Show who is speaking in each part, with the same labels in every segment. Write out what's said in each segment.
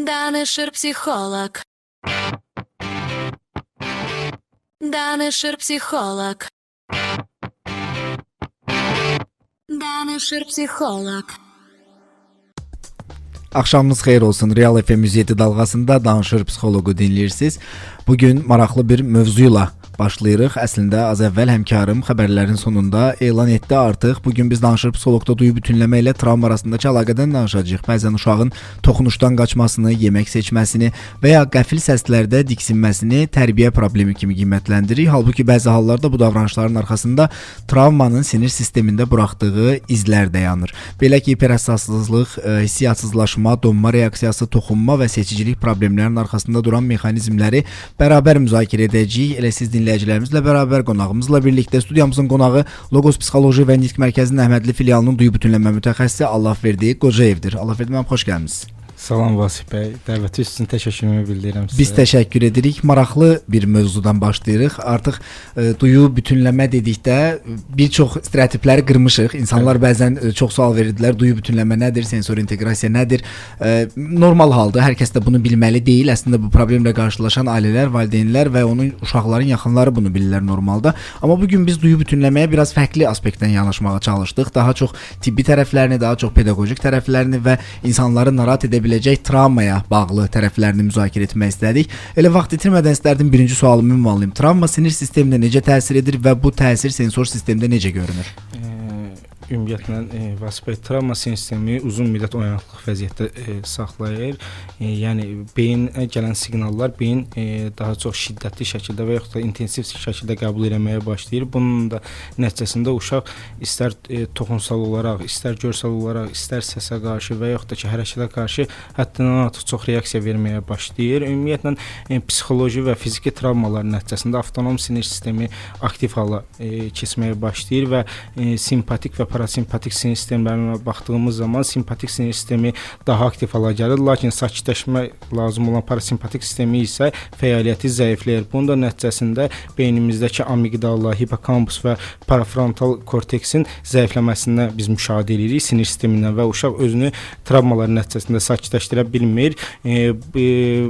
Speaker 1: Danışır psixoloq. Danışır psixoloq. Danışır psixoloq.
Speaker 2: Axşamınız xeyir olsun. Real FM 107 dalğasında Danışır Psixoloqu dinləyirsiniz. Bugün maraqlı bir mövzuyla başlayırıq. Əslində az əvvəl həmkarım xəbərlərin sonunda elan etdi artıq. Bugün biz Danışır Psixoloqda duyu bütünləmə ilə travma arasındakı əlaqədən danışacağıq. Bəzən uşağın toxunuşdan qaçmasını, yemək seçməsini və ya qəfil səslərdə diksinməsini tərbiyə problemi kimi qiymətləndiririk. Halbuki bəzi hallarda bu davranışların arxasında travmanın sinir sistemində buraxdığı izlər dayanır. Belə ki, hiperhəssaslıq, hissiyatsızlaşma, donma reaksiyası, toxunma və seçicilik problemlərinin arxasında duran mexanizmləri bərabər müzakirə edəcəyik. Elə siz dinləyicilərimizlə bərabər, qonağımızla birlikdə studiyamızın qonağı Logos Psixoloji və Nitq Mərkəzinin Əhmədli filialının duyu bütünləmə mütəxəssisi Allahverdi Qocayevdir. Allahverdi müəllim, xoş gəlmisiniz.
Speaker 3: Salam Vasif bəy, dəvətiniz üçün təşəkkürümü bildirirəm sizə.
Speaker 2: Biz təşəkkür edirik. Maraqlı bir mövzudan başlayırıq. Artıq duyu bütünləmə dedikdə bir çox stereotipləri qırmışıq. İnsanlar bəzən çox sual verirdilər. Duyu bütünləmə nədir? Sensor inteqrasiya nədir? Normal halda hər kəs də bunu bilməli deyil. Əslində bu problemlə qarşılaşan ailələr, valideynlər və onun uşaqların yaxınları bunu bilirlər normalda. Amma bu gün biz duyu bütünləməyə biraz fərqli aspektdən yanaşmağa çalışdıq. Daha çox tibbi tərəflərini, daha çox pedaqoji tərəflərini və insanları narahat edə biləcək travmaya bağlı tərəflərini müzakirə etmək istədik. Elə vaxt itirmədən istərdim birinci sualımı ünvanlayım. Travma sinir sisteminə necə təsir edir və bu təsir sensor sistemdə necə görünür?
Speaker 3: Ümumiyyətlə Vasif bəy, travma sinir sistemi uzun müddət oyanıqlıq vəziyyətdə saxlayır. Yəni beyinə gələn siqnallar beyin daha çox şiddətli şəkildə və yaxud da intensiv şəkildə qəbul eləməyə başlayır. Bunun da nəticəsində uşaq istər toxunsal olaraq, istər görsəl olaraq, istər səsə qarşı və yaxud da ki, hərəkətə qarşı həddindən artıq çox reaksiya verməyə başlayır. Ümumiyyətlə psixoloji və fiziki travmaların nəticəsində avtonom sinir sistemi aktiv hala keçməyə başlayır və simpatik və parasimpatik sinir sistemlərinə baxdığımız zaman simpatik sinir sistemi daha aktiv hala gəlir, lakin sakitləşmə lazım olan parasimpatik sistemi isə fəaliyyəti zəifləyir. Bunun da nəticəsində beynimizdəki amigdala, hipokampus və parafrontal korteksin zəifləməsindən biz müşahidə edirik sinir sistemindən və uşaq özünü travmaların nəticəsində sakitləşdirə bilmir.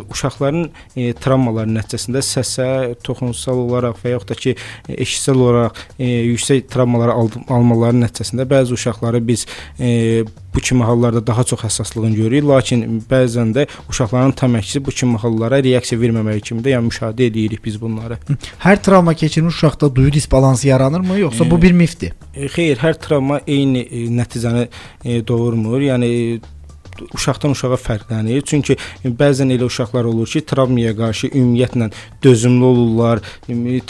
Speaker 3: Uşaqların travmaların nəticəsində səsə, toxunsal olaraq və yaxud da ki, eşitsel olaraq yüksək travmaları almaları nəticəsində bəzi uşaqları biz bu kimi hallarda daha çox həssaslığını görürük, lakin bəzən də uşaqların tam əksi bu kimi hallara reaksiya verməməyi kimi də yəni müşahidə edirik biz bunları.
Speaker 2: Hər travma keçirmiş uşaqda duyu disbalansı yaranırmı, yoxsa bu bir mifdir?
Speaker 3: Xeyr, hər travma eyni nəticəni doğurmur. Yəni uşaqdan uşağa fərqlənir. Çünki bəzən elə uşaqlar olur ki, travmaya qarşı ümumiyyətlə dözümlü olurlar,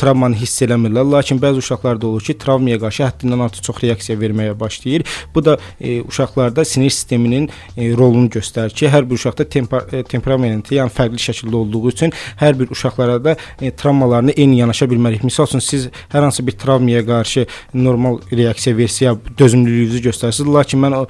Speaker 3: travmanı hiss eləmirlər. Lakin bəzi uşaqlar da olur ki, travmaya qarşı həddindən artıq çox reaksiya verməyə başlayır. Bu da uşaqlarda sinir sisteminin rolunu göstərir ki, hər bir uşaqda temperamenti, yəni fərqli şəkildə olduğu üçün hər bir uşaqlara da travmalarını eyni yanaşa bilmərik. Misal üçün siz hər hansı bir travmaya qarşı normal reaksiya versə, ya dözümlülüyünüzü göstərirsiniz, lakin mən o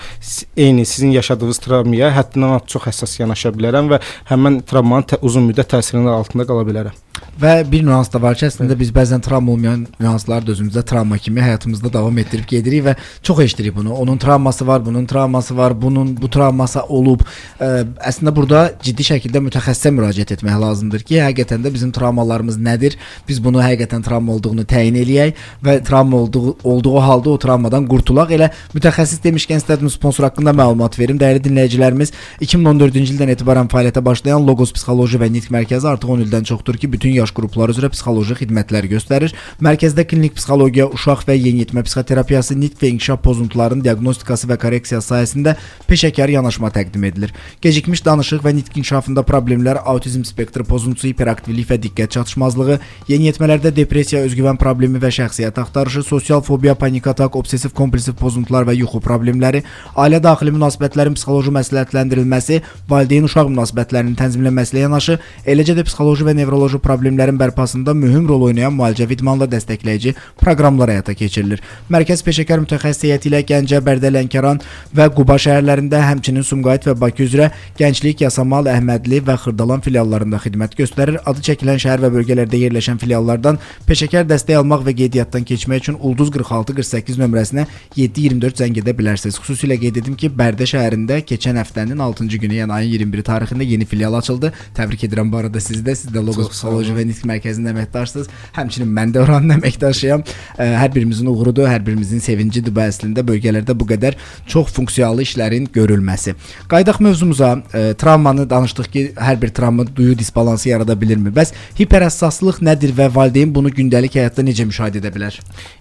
Speaker 3: eyni sizin yaşadığınız travmaya həddindən artıq çox həssas yanaşa bilərəm və həmin travmanın uzun müddət təsirinin altında qala bilərəm.
Speaker 2: Və bir nüans da var ki, əslində biz bəzən travma olmayan nüansları da özümüzdə travma kimi həyatımızda davam etdirib gedirik və çox eşidirik bunu. Onun travması var, bunun travması var, bunun bu travması olub. Əslində burada ciddi şəkildə mütəxəssisə müraciət etmək lazımdır ki, həqiqətən də bizim travmalarımız nədir? Biz bunu həqiqətən travma olduğunu təyin eləyək və travma olduğu halda o travmadan qurtulaq. Elə mütəxəssis demişkən istərdim sponsor haqqında məlumat verim. Dəyərli dinləyicilərimiz, 2014-cü ildən etibarən fəaliyyətə başlayan Logos Psixoloji və Nitq Mərkəzi artıq 10 ildən çoxdur ki, bütün yaş qrupları üzrə psixoloji xidmətlər göstərir. Mərkəzdə klinik psixologiya, uşaq və yeniyetmə psixoterapiyası, nitq və inkişaf pozuntularının diaqnostikası və korreksiyası sahəsində peşəkar yanaşma təqdim edilir. Gecikmiş danışıq və nitq inkişafında problemlər, autizm spektri pozuntusu, hiperaktivlik və diqqət çatışmazlığı, yeniyetmələrdə depressiya, özgüvən problemi və şəxsiyyət axtarışı, sosial fobiya, panik atak, obsessiv kompulsiv pozuntular və yuxu problemləri, ailə daxili münasibətlərin psixoloji məsləhətləndirilməsi, valideyn-uşaq münasibətlərinin tənzimlənməsi ilə yanaşı, eləcə də psixoloji və nevroloji problemlər Problemlərin bərpasında mühüm rol oynayan müalicəvi idmanla dəstəkləyici proqramlar həyata keçirilir. Mərkəz peşəkar mütəxəssis heyəti ilə Gəncə, Bərdə, Lənkəran və Quba şəhərlərində, həmçinin Sumqayıt və Bakı üzrə Gənclik, Yasamal, Əhmədli və Xırdalan filiallarında xidmət göstərir. Adı çəkilən şəhər və bölgələrdə yerləşən filiallardan peşəkar dəstək almaq və qeydiyyatdan keçmək üçün ulduz 46 48 nömrəsinə 724 zəng edə bilərsiniz. Xüsusilə qeyd edim ki, Bərdə şəhərində keçən həftənin 6-cı günü, yəni ayın 21-i tarixində yeni filial açıldı. Təbrik edirəm bu arada sizi də. Siz də Logos
Speaker 3: Çox sağ olun.
Speaker 2: Psixoloji və Nitq Mərkəzinin əməkdaşısınız. Həmçinin mən də oranın əməkdaşıyam. Hər birimizin uğurudur, hər birimizin sevincidir bu əslində bölgələrdə bu qədər çox funksiyalı işlərin görülməsi. Qayıdaq mövzumuza. Travmanı danışdıq ki, hər bir travma duyu disbalansı yarada bilirmi? Bəs hiperhəssaslıq nədir və valideyn bunu gündəlik həyatda necə müşahidə edə bilər?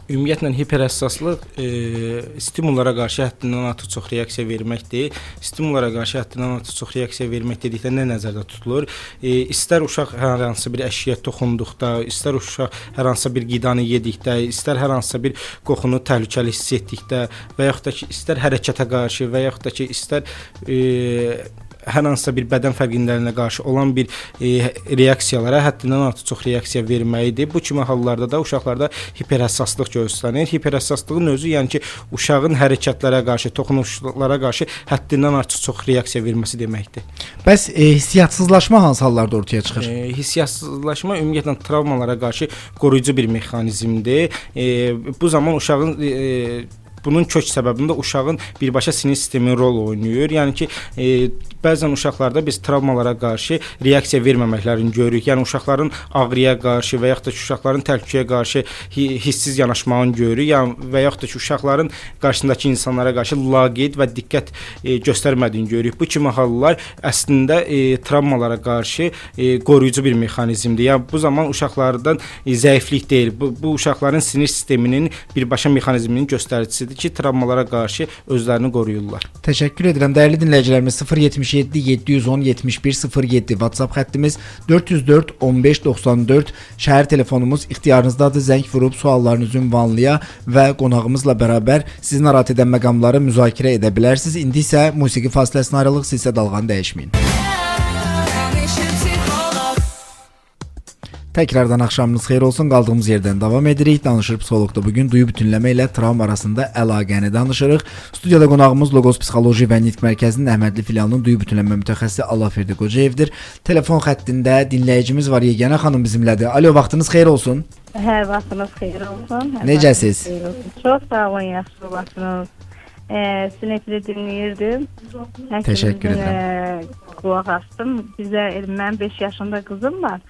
Speaker 3: Ümumiyyətlə hiperhəssaslıq stimullara qarşı həddindən artıq çox reaksiya verməkdir. Stimullara qarşı həddindən artıq çox reaksiya vermək dedikdə nə nəzərdə tutulur? İstər uşaq hər hansı bir əşyaya toxunduqda, istər uşaq hər hansısa bir qidanı yedikdə, istər hər hansısa bir qoxunu təhlükəli hiss etdikdə və yaxud da ki, istər hərəkətə qarşı və yaxud da ki, istər hər hansısa bir bədən fərqindəliyinə qarşı olan bir reaksiyalara həddindən artıq çox reaksiya verməyidir. Bu kimi hallarda da uşaqlarda hiperhəssaslıq göstərir. Hiperhəssaslığın özü, yəni ki, uşağın hərəkətlərə qarşı, toxunuşlara qarşı həddindən artıq çox reaksiya verməsi deməkdir.
Speaker 2: Bəs hissiyatsızlaşma hansı hallarda ortaya çıxır?
Speaker 3: Hissiyatsızlaşma ümumiyyətlə travmalara qarşı qoruyucu bir mexanizmdir. Bu zaman uşağın bunun kök səbəbində uşağın birbaşa sinir sistemi rol oynayır. Yəni ki, bəzən uşaqlarda biz travmalara qarşı reaksiya verməməklərini görürük. Yəni uşaqların ağrıya qarşı və yaxud da ki, uşaqların təhlükəyə qarşı hissiz yanaşmağını görürük. Yəni və yaxud da ki, uşaqların qarşısındakı insanlara qarşı laqeyd və diqqət göstərmədiyini görürük. Bu kimi hallar əslində travmalara qarşı qoruyucu bir mexanizmdir. Yəni bu zaman uşaqlardan zəiflik deyil. Bu uşaqların sinir sisteminin birbaşa mexanizminin göstəricisidir ki, travmalara qarşı özlərini qoruyurlar.
Speaker 2: Təşəkkür edirəm dəyərli dinləyicilərimiz. 077 710 71 07 WhatsApp xəttimiz, 404 15 94 şəhər telefonumuz ixtiyarınızdadır. Zəng vurub suallarınızı ünvanlaya və qonağımızla bərabər sizi narahat edən məqamları müzakirə edə bilərsiniz. İndi isə musiqi fasiləsinə ayrılıq, siz isə dalğanı dəyişməyin.
Speaker 1: Danışır psixolog.
Speaker 2: Təkrardan axşamınız xeyir olsun. Qaldığımız yerdən davam edirik. Danışır psixoloqda bugün duyu bütünləmə ilə travma arasında əlaqəni danışırıq. Studiyada qonağımız Logos Psixoloji və Nitq Mərkəzinin Əhmədli filialının duyu bütünləmə mütəxəssisi Allahverdi Qocayevdir. Telefon xəttində dinləyicimiz var. Yeganə xanım bizimlədir. Alo, vaxtınız xeyir olsun.
Speaker 4: Hər vaxtınız xeyir olsun. Hər
Speaker 2: Necəsiz?
Speaker 4: vaxtınız xeyir olsun. Çox sağ olun, yaxşı olasınız. Sizin efiri dinləyirdim.
Speaker 2: Təşəkkür
Speaker 4: edirəm. Qulaq astım. Bizə mənim 5 yaşında qızım var.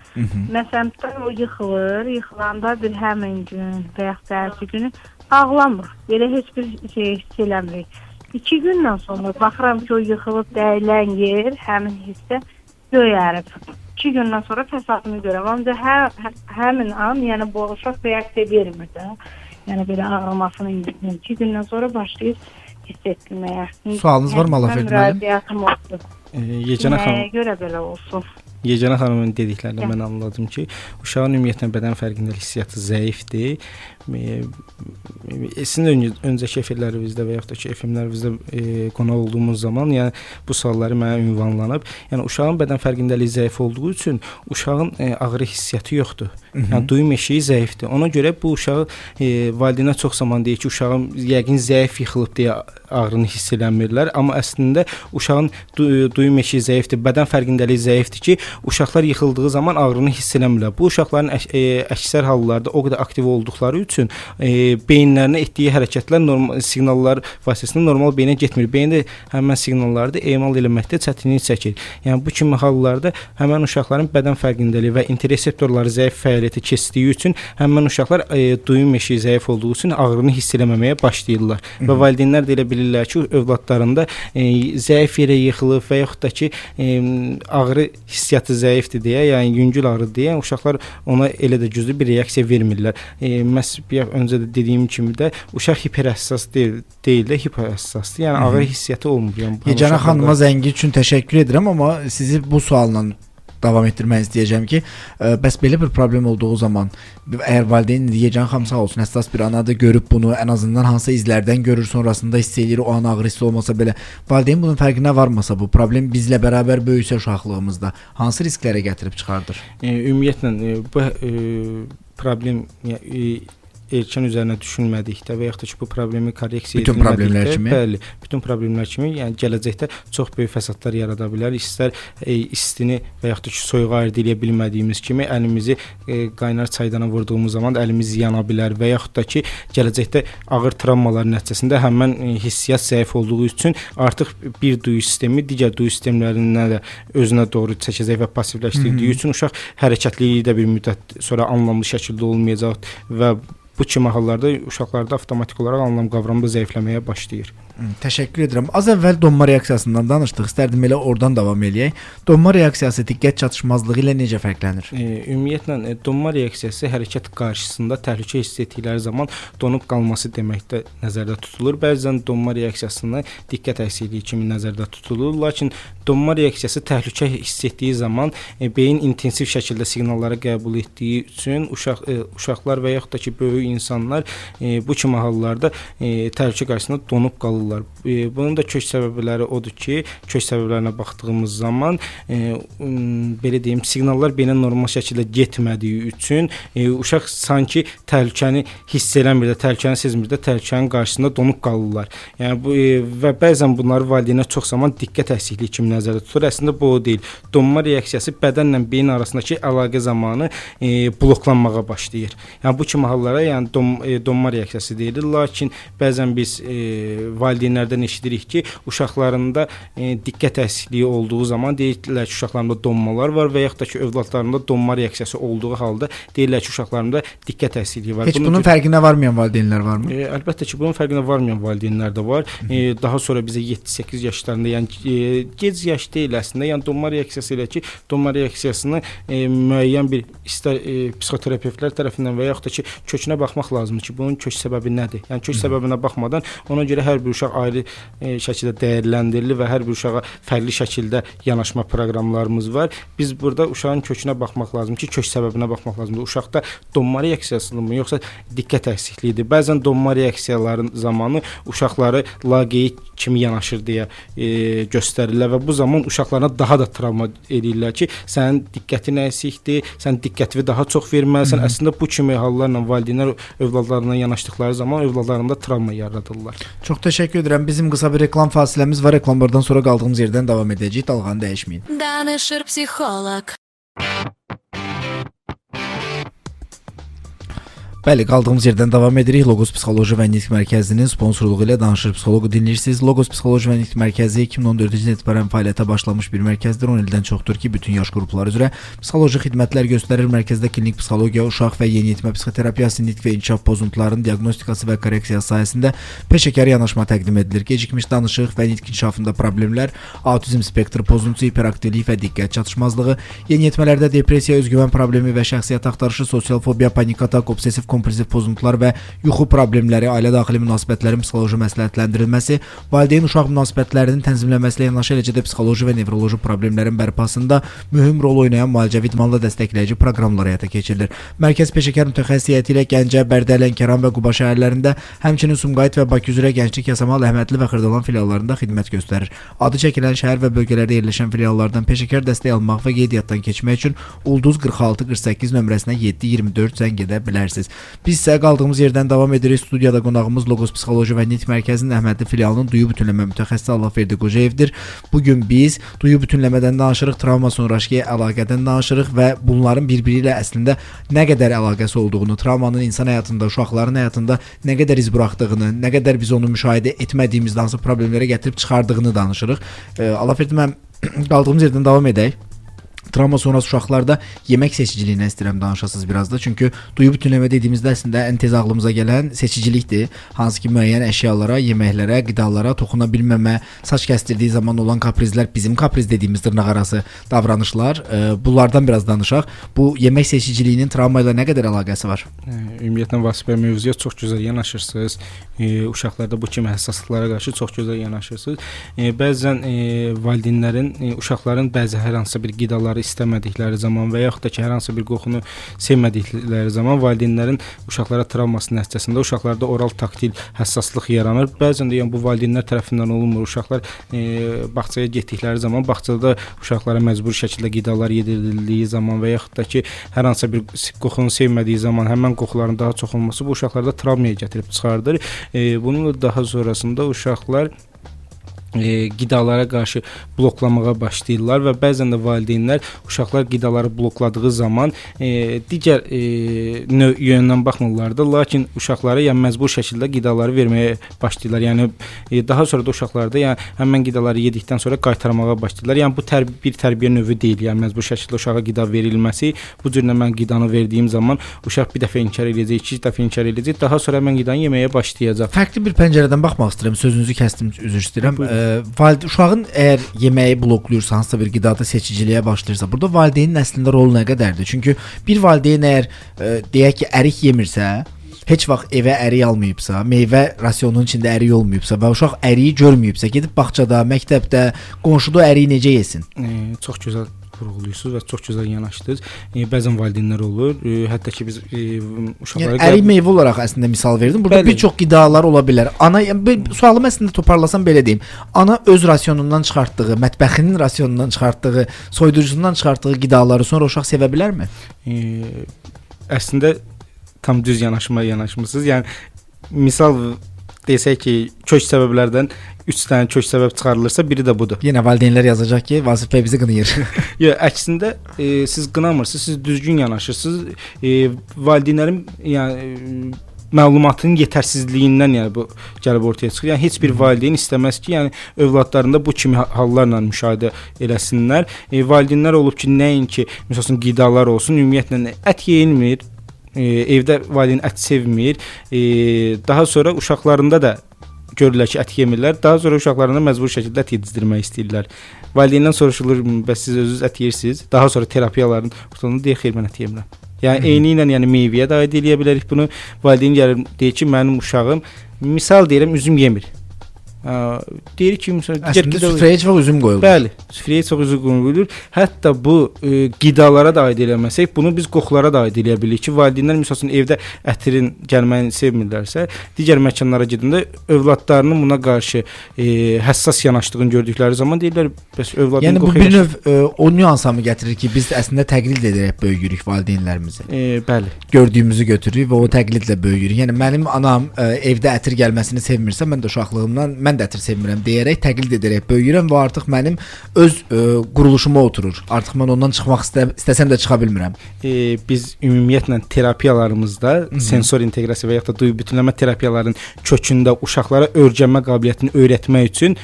Speaker 4: Məsələn, o yıxılır, yıxılanda bir həmin gün və yaxud da ertəsi günü ağlamır. Belə heç bir şey hiss eləmirik. 2 gündən sonra baxıram ki, o yıxılıb dəyilən yer, həmin hissə göyərib. 2 gündən sonra fəsadını görürəm. Ancaq həmin an, yəni bu uşaq reaksiya vermir də. Yəni belə ağrımasını indirir. 2 gündən sonra başlayır hiss etməyə.
Speaker 2: Sualınız varmı Allahverdi müəllim?
Speaker 4: Müraciətim oldu.
Speaker 3: Yeganə xanım,
Speaker 4: Nəyə görə belə olsun?
Speaker 3: Yeganə xanımın dediklərindən mən anladım ki, uşağın ümumiyyətlə bədən fərqindəlik hissiyatı zəifdir. Sizin öncəki efirlərimizdə və yaxud da ki, FM-lərimizdə qonaq olduğumuz zaman, yəni bu sualları mənə ünvanlanıb. Yəni uşağın bədən fərqindəliyi zəif olduğu üçün uşağın ağrı hissiyatı yoxdur. Yəni duyum eşiyi zəifdir. Ona görə bu uşağı valideynlər çox zaman deyir ki, uşağım yəqin zəif yıxılıb deyə ağrını hiss eləmirlər, amma əslində uşağın duyum eşiyi zəifdir, bədən fərqindəliyi zəifdir ki, uşaqlar yıxıldığı zaman ağrını hiss eləmirlər. Bu uşaqların əksər hallarda o qədər aktiv olduqları üçün beyinlərinə etdiyi hərəkətlər normal siqnallar vasitəsilə normal beynə getmir. Beyin də həmin siqnalları da emal eləməkdə çətinlik çəkir. Yəni bu kimi hallarda həmin uşaqların bədən fərqindəliyi və intereseptorları zəif fəaliyyətə keçdiyi üçün həmin uşaqlar duyum eşiyi zəif olduğu üçün ağrını hiss eləməməyə başlayırlar. Və valideynlər də elə bilirlər ki, övladlarında zəif yerə yıxılıb və yaxud da ki, ağrı hissiyatı zəifdir deyə, yəni yüngül ağrı deyə uşaqlar ona elə də güclü bir reaksiya vermirlər. Məhz bir öncə də dediyim kimi də uşaq hiperhəssas deyil də hipohəssasdır. Yəni ağrı hissiyatı olmur. Yəni
Speaker 2: Yeganə xanıma zəngi üçün təşəkkür edirəm, amma sizi bu sualla davam etdirmək istəyəcəm ki, bəs belə bir problem olduğu zaman əgər valideyn yeganə xam sağ olsun, həssas bir anadır, görüb bunu, ən azından hansısa izlərdən görür, sonrasında hiss eləyir, o an ağrı hissi olmasa belə, valideyn bunun fərqinə varmasa, bu problem bizlə bərabər böyüsə uşaqlığımızda hansı risklərə gətirib çıxardır?
Speaker 3: Ümumiyyətlə bu problem erkən üzərinə düşünmədikdə və yaxud da ki, bu problemi korreksiya
Speaker 2: bütün problemlər kimi,
Speaker 3: bəli, bütün problemlər kimi, yəni gələcəkdə çox böyük fəsadlar yarada bilər. İstər istini və yaxud da ki, soyuğu ayırd eləyə bilmədiyimiz kimi əlimizi qaynar çaydana vurduğumuz zaman əlimiz yana bilər və yaxud da ki, gələcəkdə ağır travmalar nəticəsində həmin hissiyyat zəif olduğu üçün artıq bir duyu sistemi digər duyu sistemlərindən də özünə doğru çəkəcək və passivləşdirdiyi üçün uşaq hərəkətliliyi də bir müddət sonra anlamlı şəkildə olmayacaq və bu kimi hallarda uşaqlarda avtomatik olaraq anlam qavramı da zəifləməyə başlayır.
Speaker 2: Təşəkkür edirəm. Az əvvəl donma reaksiyasından danışdıq. İstərdim elə oradan davam eləyək. Donma reaksiyası diqqət çatışmazlığı ilə necə fərqlənir?
Speaker 3: Ümumiyyətlə donma reaksiyası hərəkət qarşısında təhlükə hiss etdikləri zaman donub qalması deməkdə nəzərdə tutulur. Bəzən donma reaksiyasını diqqət əksikliyi kimi nəzərdə tutulur. Lakin donma reaksiyası təhlükə hiss etdiyi zaman beyin intensiv şəkildə siqnalları qəbul etdiyi üçün uşaqlar və yaxud da ki, böyük insanlar bu kimi hallarda təhlükə qarşısında donub qalırlar. Bunun da kök səbəbləri odur ki, kök səbəblərinə baxdığımız zaman belə deyim, siqnallar beynə normal şəkildə getmədiyi üçün uşaq sanki təhlükəni hiss eləmir də, təhlükəni sezmir də, təhlükənin qarşısında donub qalırlar. Yəni bu və bəzən bunları valideynlər çox zaman diqqət əksikliyi kimi nəzərdə tutur. Əslində bu o deyil. Donma reaksiyası bədənlə beyin arasındakı əlaqə zamanı bloklanmağa başlayır. Yəni bu kimi hallara yəni donma reaksiyası deyilir. Lakin bəzən biz valideynlərdən eşidirik ki, uşaqlarında diqqət əksikliyi olduğu zaman deyirlər ki, uşaqlarında donmalar var və yaxud da ki, övladlarında donma reaksiyası olduğu halda deyirlər ki, uşaqlarında diqqət əksikliyi var.
Speaker 2: Heç bunun fərqinə varmayan valideynlər varmı?
Speaker 3: Əlbəttə ki, bunun fərqinə varmayan valideynlər də var. Daha sonra bizə 7-8 yaşlarında, yəni gec yaş deyil əslində, yəni donma reaksiyası ilə ki, donma reaksiyasını müəyyən bir istər psixoterapevtlər tərəfindən və yaxud da ki, kökünə baxmaq lazımdır ki, bunun kök səbəbi nədir? Yəni kök səbəbinə baxmadan ona görə hər bir uşaq ayrı şəkildə dəyərləndirilir və hər bir uşağa fərqli şəkildə yanaşma proqramlarımız var. Biz burada uşağın kökünə baxmaq lazımdır ki, kök səbəbinə baxmaq lazımdır. Uşaqda donma reaksiyasıdırmı, yoxsa diqqət əksikliyidir? Bəzən donma reaksiyaların zamanı uşaqları laqeyd kimi yanaşır deyə göstərirlər və bu zaman uşaqlarına daha da travma eləyirlər ki, sənin diqqətin əksikdir, sən diqqətini daha çox verməlisən. Əslində bu kimi hallarla valideynlər övladlarına yanaşdıqları zaman övladlarında travma yaradırlar.
Speaker 2: Çox təşəkkür edirəm. Bizim qısa bir reklam fasiləmiz var. Reklamlardan sonra qaldığımız yerdən davam edəcəyik. Dalğanı dəyişməyin.
Speaker 1: Danışır psixoloq.
Speaker 2: Bəli, qaldığımız yerdən davam edirik. Logos Psixoloji və Nitq Mərkəzinin sponsorluğu ilə Danışır Psixoloqu dinləyirsiniz. Logos Psixoloji və Nitq Mərkəzi 2014-cü ildən etibarən fəaliyyətə başlamış bir mərkəzdir. 10 ildən çoxdur ki, bütün yaş qrupları üzrə psixoloji xidmətlər göstərir. Mərkəzdə klinik psixologiya, uşaq və yeniyetmə psixoterapiyası, nitq və inkişaf pozuntularının diaqnostikası və korreksiyası sayəsində peşəkar yanaşma təqdim edilir. Gecikmiş danışıq və nitq inkişafında problemlər, autizm spektri pozuntusu, hiperaktivlik və diqqət çatışmazlığı, yeniyetmələrdə depressiya, özgüvən problemi və şəxsiyyət axtarışı, sosial fobiya, panik atak, obsessiv kompulsiv pozuntular və yuxu problemləri, ailə daxili münasibətlərin psixoloji məsləhətləndirilməsi, valideyn-uşaq münasibətlərinin tənzimlənməsi ilə yanaşı eləcə də psixoloji və nevroloji problemlərin bərpasında mühüm rol oynayan müalicəvi idmanla dəstəkləyici proqramlar həyata keçirilir. Mərkəz peşəkar mütəxəssis heyəti ilə Gəncə, Bərdə, Lənkəran və Quba şəhərlərində, həmçinin Sumqayıt və Bakı üzrə Gənclik, Yasamal, Əhmədli və Xırdalan filiallarında xidmət göstərir. Adı çəkilən şəhər və bölgələrdə yerləşən filiallardan peşəkar dəstək almaq və qeydiyyatdan keçmək üçün ulduz 46 48 nömrəsinə 724 zəng edə bilərsiniz. Biz isə qaldığımız yerdən davam edirik. Studiyada qonağımız Logos Psixoloji və Nitq Mərkəzinin Əhmədli filialının duyu bütünləmə mütəxəssisi Allahverdi Qocayevdir. Bugün biz duyu bütünləmədən danışırıq, travma sonrakı əlaqədən danışırıq və bunların bir-biri ilə əslində nə qədər əlaqəsi olduğunu, travmanın insan həyatında, uşaqların həyatında nə qədər iz buraxdığını, nə qədər biz onu müşahidə etmədiyimizdə hansı problemlərə gətirib çıxardığını danışırıq. Allahverdi mən qaldığımız yerdən davam edək. Travma sonrası uşaqlarda yemək seçiciliyinə istəyirəm danışasınız biraz da. Çünki duyu bütünləmə dediyimizdə əslində ən tez ağlımıza gələn seçicilikdir. Hansı ki müəyyən əşyalara, yeməklərə, qidalara toxuna bilməmə, saç kəstirdiyi zaman olan kaprizlər, bizim kapriz dediyimiz dırnaq arası davranışlar, bunlardan biraz danışaq. Bu yemək seçiciliyinin travma ilə nə qədər əlaqəsi var?
Speaker 3: Ümumiyyətlə Vasif bəy, mövzuya çox gözəl yanaşırsınız. Uşaqlarda bu kimi həssaslıqlara qarşı çox gözəl yanaşırsınız. Bəzən valideynlərin, uşaqların bəzi hər hansısa bir qidaları istəmədikləri zaman və yaxud da ki, hər hansı bir qoxunu sevmədikləri zaman valideynlərin uşaqlara travması nəticəsində uşaqlarda oral taktil həssaslıq yaranır. Bəzən də yəni bu valideynlər tərəfindən olunmur. Uşaqlar bağçaya getdikləri zaman bağçada uşaqlara məcburi şəkildə qidalar yedirildiyi zaman və yaxud da ki, hər hansısa bir qoxunu sevmədiyi zaman həmin qoxuların daha çox olması bu uşaqlarda travmaya gətirib çıxardır. Bunun da daha sonrasında uşaqlar qidalara qarşı bloklamağa başlayırlar və bəzən də valideynlər uşaqlar qidaları blokladığı zaman digər yöndən baxmırlar da, lakin uşaqlara yəni məcbur şəkildə qidaları verməyə başlayırlar. Yəni daha sonra da uşaqlarda yəni həmin qidaları yedikdən sonra qaytarmağa başlayırlar. Yəni bu bir tərbiyə növü deyil. Yəni məcbur şəkildə uşağa qida verilməsi. Bu cürlə mən qidanı verdiyim zaman uşaq bir dəfə inkar edəcək, iki dəfə inkar edəcək, daha sonra mən qidanı yeməyə başlayacaq.
Speaker 2: Fərqli bir pəncərədən baxmaq istəyirəm. Sözünüzü kəsdim, üzr istəyirəm. Uşağın əgər yeməyi blokluyursa, hansısa bir qidada seçiciliyə başlayırsa, burada valideynin əslində rolu nə qədərdir? Çünki bir valideyn əgər deyək ki, ərik yemirsə, heç vaxt evə ərik almayıbsa, meyvə rasionunun içində ərik olmayıbsa və uşaq əriyi görməyibsə, gedib bağçada, məktəbdə, qonşuda əriyi necə yesin?
Speaker 3: Çox gözəl vurğulayırsınız və çox gözəl yanaşdınız. Bəzən valideynlər olur, hətta ki biz uşaqlara
Speaker 2: yəni, ərik meyvə olaraq əslində misal verdim. Burada
Speaker 3: bəli,
Speaker 2: bir çox qidalar ola bilər. Ana, yəni, sualımı əslində toparlasam belə deyim. Ana öz rasionundan çıxartdığı, mətbəxinin rasionundan çıxartdığı, soyuducusundan çıxartdığı qidaları sonra uşaq sevə bilərmi?
Speaker 3: Əslində tam düz yanaşma yanaşmısınız. Yəni misal desək ki, kök səbəblərdən 3 dənə kök səbəb çıxarılırsa, biri də budur.
Speaker 2: Yenə valideynlər yazacaq ki, Vasif bəy bizi qınayır.
Speaker 3: Yox, əksində siz qınamırsınız, siz düzgün yanaşırsınız. Valideynlərin yəni məlumatının yetərsizliyindən yəni bu gəlib ortaya çıxır. Yəni heç bir valideyn istəməz ki, yəni övladlarında bu kimi hallarla müşahidə eləsinlər. Valideynlər olub ki, nəinki məsəl üçün qidalar olsun, ümumiyyətlə ət yeyilmir. Evdə valideyn ət sevmir. Daha sonra uşaqlarında da görürlər ki, ət yemirlər. Daha sonra uşaqlarına məcbur şəkildə ət yedizdirmək istəyirlər. Valideyndən soruşulur, bəs siz özünüz ət yeyirsiniz? Daha sonra terapiyaların ortalığında deyir, xeyr, mən ət yemirəm. Yəni eyni ilə yəni meyvəyə də aid eləyə bilərik bunu. Valideyn gəlir deyir ki, mənim uşağım, misal deyirəm, üzüm yemir. Deyir ki, məsələn,
Speaker 2: digər qida süfrəyə çox üzüm qoyulur.
Speaker 3: Bəli, süfrəyə çox üzüm qoyulur. Hətta bu qidalara da aid eləməsək, bunu biz qoxulara da aid eləyə bilirik ki, valideynlər məsəl üçün evdə ətirin gəlməyini sevmirlərsə, digər məkanlara gedəndə övladlarının buna qarşı həssas yanaşdığını gördükləri zaman deyirlər, bəs övladın
Speaker 2: yəni
Speaker 3: qoxuya.
Speaker 2: Bu bir növ o nüansa mı gətirir ki, biz əslində təqlid edərək böyüyürük valideynlərimizi.
Speaker 3: Bəli.
Speaker 2: Gördüyümüzü götürürük və o təqlidlə böyüyürük. Yəni mənim anam evdə ətir gəlməsini sevmirsə, mən də uşaqlığımdan mən də ətir sevmirəm deyərək təqlid edərək böyüyürəm və artıq mənim öz quruluşuma oturur. Artıq mən ondan çıxmaq istəsəm də çıxa bilmirəm.
Speaker 3: Biz ümumiyyətlə terapiyalarımızda sensor inteqrasiya və yaxud da duyu bütünləmə terapiyalarının kökündə uşaqlara öyrənmə qabiliyyətini öyrətmək üçün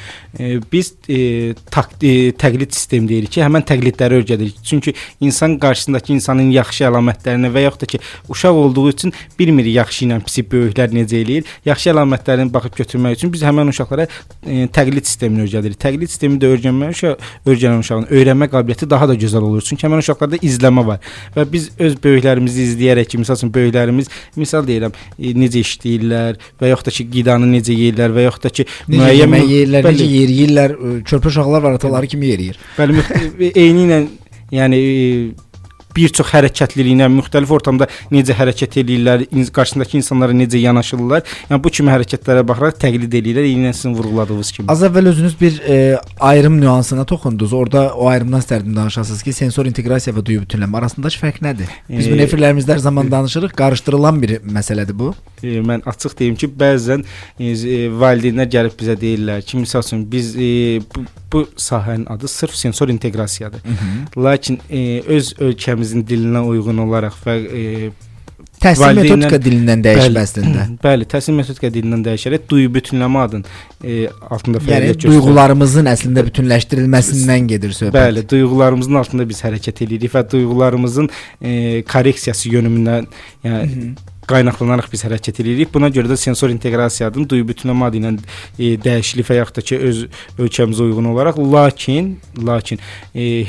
Speaker 3: biz təqlid sistemi deyirik ki, həmən təqlidləri öyrədirik. Çünki insan qarşısındakı insanın yaxşı əlamətlərini və yaxud da ki, uşaq olduğu üçün bilmir yaxşı ilə pisi böyüklər necə eləyir. Yaxşı əlamətlərini baxıb götürmək üçün biz həmən uşaqlara təqlid sistemini öyrədirik. Təqlid sistemi də öyrənən uşağın öyrənmə qabiliyyəti daha da gözəl olur. Çünki həmən uşaqlarda izləmə var. Və biz öz böyüklərimizi izləyərək ki, misal üçün böyüklərimiz, misal deyirəm, necə işləyirlər və yaxud da ki, qidanı necə yeyirlər və yaxud da ki,
Speaker 2: müəyyən yeyirlər, necə yeriyirlər, körpə uşaqlar var, ataları kimi yeriyir.
Speaker 3: Bəli, eyni ilə yəni bir çox hərəkətliliyinə, müxtəlif ortamda necə hərəkət eləyirlər, qarşısındakı insanlara necə yanaşırlar. Yəni bu kimi hərəkətlərə baxaraq təqlid eləyirlər, eynilə sizin vurğuladığınız kimi.
Speaker 2: Az əvvəl özünüz bir ayrım nüansına toxundunuz. Orada o ayrımdan istərdim danışasınız ki, sensor inteqrasiya və duyu bütünləmə arasındakı fərq nədir? Biz bunu efirlərimizdə hər zaman danışırıq, qarışdırılan bir məsələdir bu.
Speaker 3: Mən açıq deyim ki, bəzən valideynlər gəlib bizə deyirlər ki, misal üçün biz bu sahənin adı sırf sensor inteqrasiyadır. Lakin öz ölkəmizin dilinə uyğun olaraq və
Speaker 2: təhsil metodika dilindən dəyişib əslində.
Speaker 3: Bəli, təhsil metodika dilindən dəyişərək duyu bütünləmə adının altında fəaliyyət
Speaker 2: göstərir. Yəni duyğularımızın əslində bütünləşdirilməsindən gedir söhbət.
Speaker 3: Bəli, duyğularımızın altında biz hərəkət edirik və duyğularımızın korreksiyası yönümündən, yəni qaynaqlanaraq biz hərəkət edirik. Buna görə də sensor inteqrasiyanın duyu bütünləmə adı ilə dəyişilib və yaxud da ki öz ölkəmizə uyğun olaraq, lakin